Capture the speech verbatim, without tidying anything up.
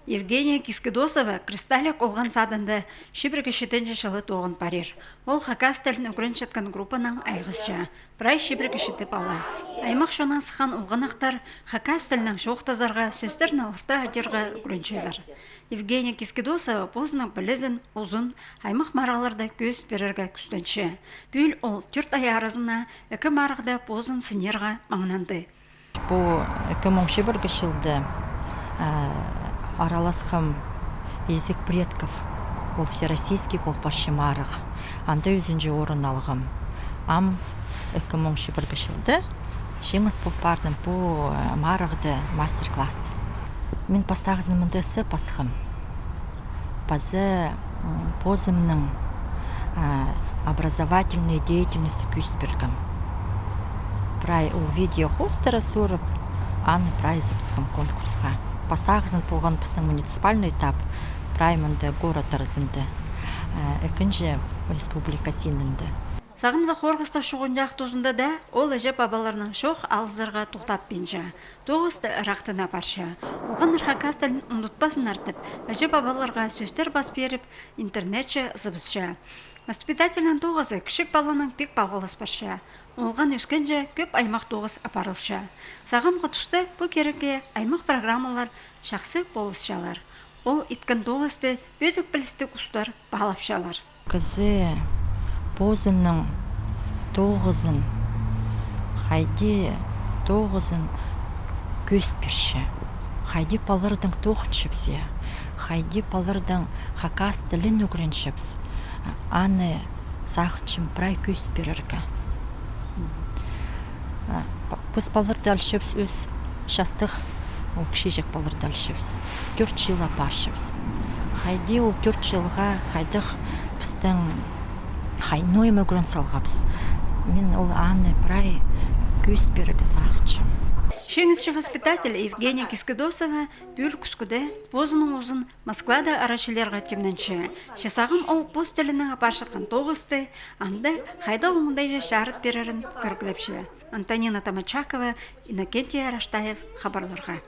Евгения Кискидосова «Кристаллик» олған садында чибіргі читінҷі чылы тоғын парир. Ол хакас тілін ӱгренчеткен группанаң айғасча. Прай чибіргі читі пала. Аймах чоннаң сыххан олғанахтар хакас тілінең чоохтазарға, сӧстерні орта адирға ӱгренчелер. Евгения Кискидосова позының пілізін, узын, аймах марығларда кӧзіт пирерге кӱстенче. Пӱӱл ол тӧрт ай аразына ікі марығда позын сынирға маңнанды. Пу ікі муң чибіргі чылда, а, араласхам «Язык предков», ол всероссийский пол парча марығ. Анда ӱзінҷі орын алғам. Ам ікі муң чибіргі чылда чиңіс пол пардым пу, а, марығда мастер-класс. Мин пастағызын мында эссе пасхам. Паза, м, позымның, а, образовательный деятельность кӧзіт пиргем. Прай ол видео хоостыра сурып, аны прай сыпсхам конкурсха. Пастағызын полған пістің муниципальный этап, прай мында город аразында, а, ікінҷі республика синінде. Сағамзар хорғыстығ чуғынҷах тузында даа ол іҷе-пабаларның чоох алызарға тохтаппинча. Тоғыс таа ырахтана парча. Олғаннар хакас тілін ундутпазыннар тіп, іҷе-пабаларға сӧстер пас пиріп, интернетче сыбысча. Воспитательнің тоғызы кічіг паланаң пик палғалас парча. Олған ӧскенҷе кӧп аймах тоғыс апарылча. Сағамғы туста пу кирекке аймах программалар чахсы полысчалар. Ол иткен тоғысты пӧзік пілістіг устар паалапчалар. Кізі позының тоғызын, хайди тоғызын кӧзіт пирче, хайди палалардаң тоғынчабыс, я, хайди палалардаң хакас тілін ӱгренчебіс, аны сағынчам прай кӧзіт пирерге. А, па-, піс палаларды алчабыс ӧс частығ, ол кічіҷек палаларды алчабыс. Тӧрт чыл апарчабыс. Хайди ол тӧрт чылға хайдағ пістің хайнойым ӱгрен салғабыс. Мин ол аны прай кӧзіт пирерге сағынчам. Чиңісчі воспитатель Евгения Кискидосова пӱӱл кӱскӱде позының узын Москвада арачылирға тимненче. Че сағам ол пос тілінең апарчатхан тоғысты, анда хайдағ оңдайҷа чарыт пирерін кӧргілепче. Антонина Томочакова, Иннокентий Араштаев, хабарларға.